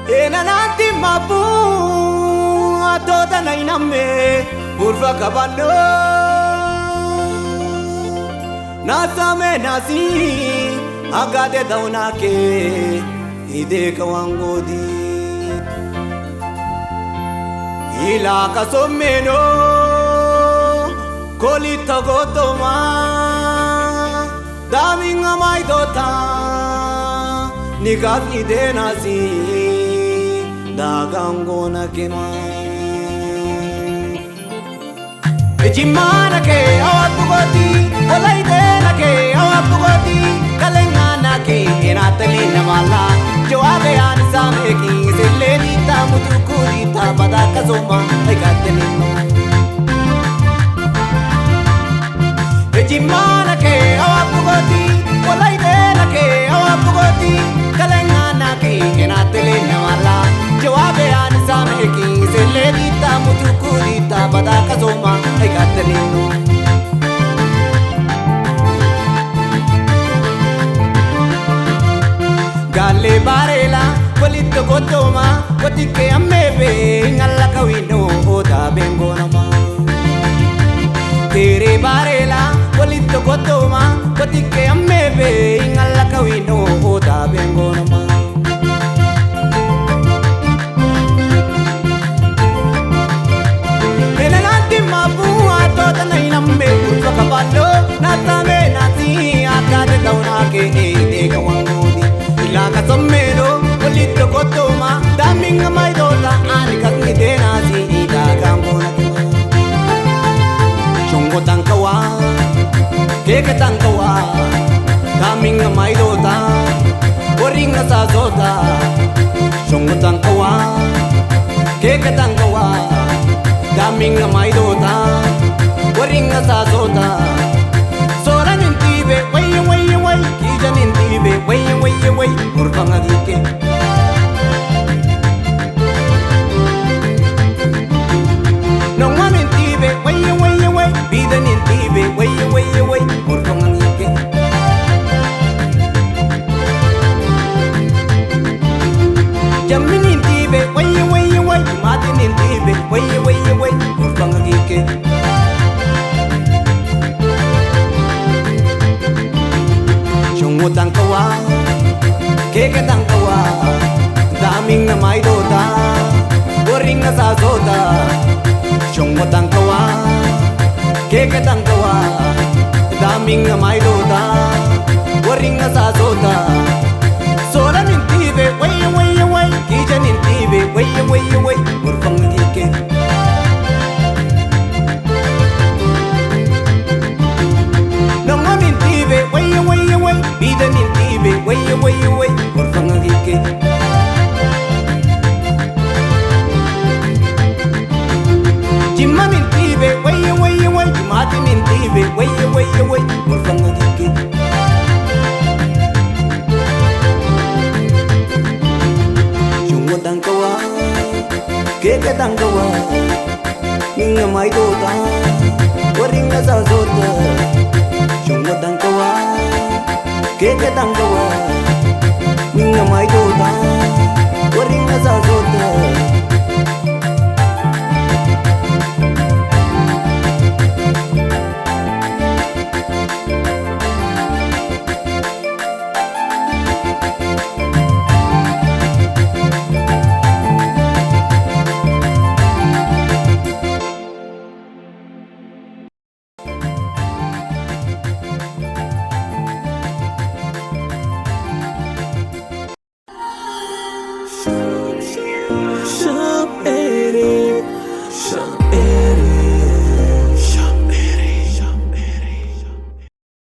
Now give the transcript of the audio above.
Enananti mapu atota nainame urfa kabalo nasame nasi agade daunake ide kawangodi ilaka someno kolita gotoma daminga maidota nikas ide nasi dagangona kema Jimana ke awapugoti olaidena ke awapugoti kalengana ke enatali namala jawabe an sameki seleni ta mutukuri ta badaka zoma aikateni Jimana ke awapugoti olaidena ke awapugoti kalengana ke enatali namala jawabe an sameki seleni ta mutukuri ta badaka zoma aikateni. Galle barela kolitto gotoma kotike ammebe ngalla kawino oda bengonama Tere barela kolitto gotoma kotike ammebe ngalla kawino oda bengonama Enananti mapu atota nainambe urfa kapallo natame nati akade daunake ede kawangodi Ilaka sommeno kolitto gotoma daminga maidota anikas nidena si idagangona Chongo tankawa keke tankawa daminga maidota oringa sazota Chongo tankawa keke tankawa daminga maidota oringa sazota Sora nintibe way way way kija nintibe way way way murfanga dike No one nintibe way way way bida nintibe way way way murfanga dike Jammi nintibe way way way mati nintibe way way way murfanga dike Chongo tankawa keke tankawa daminga maidota oringa sazota Chongo tankawa keke tankawa daminga maidota oringa sazota Sora nintibe way way way kija nintibe way way way murfanga dike No nintibe way way way bida nintibe way way way murfanga dike Jimma nintibe way way way mati nintibe way way way murfanga dike Chungo tankawa keke tankawa ninga maidota oringa sazota.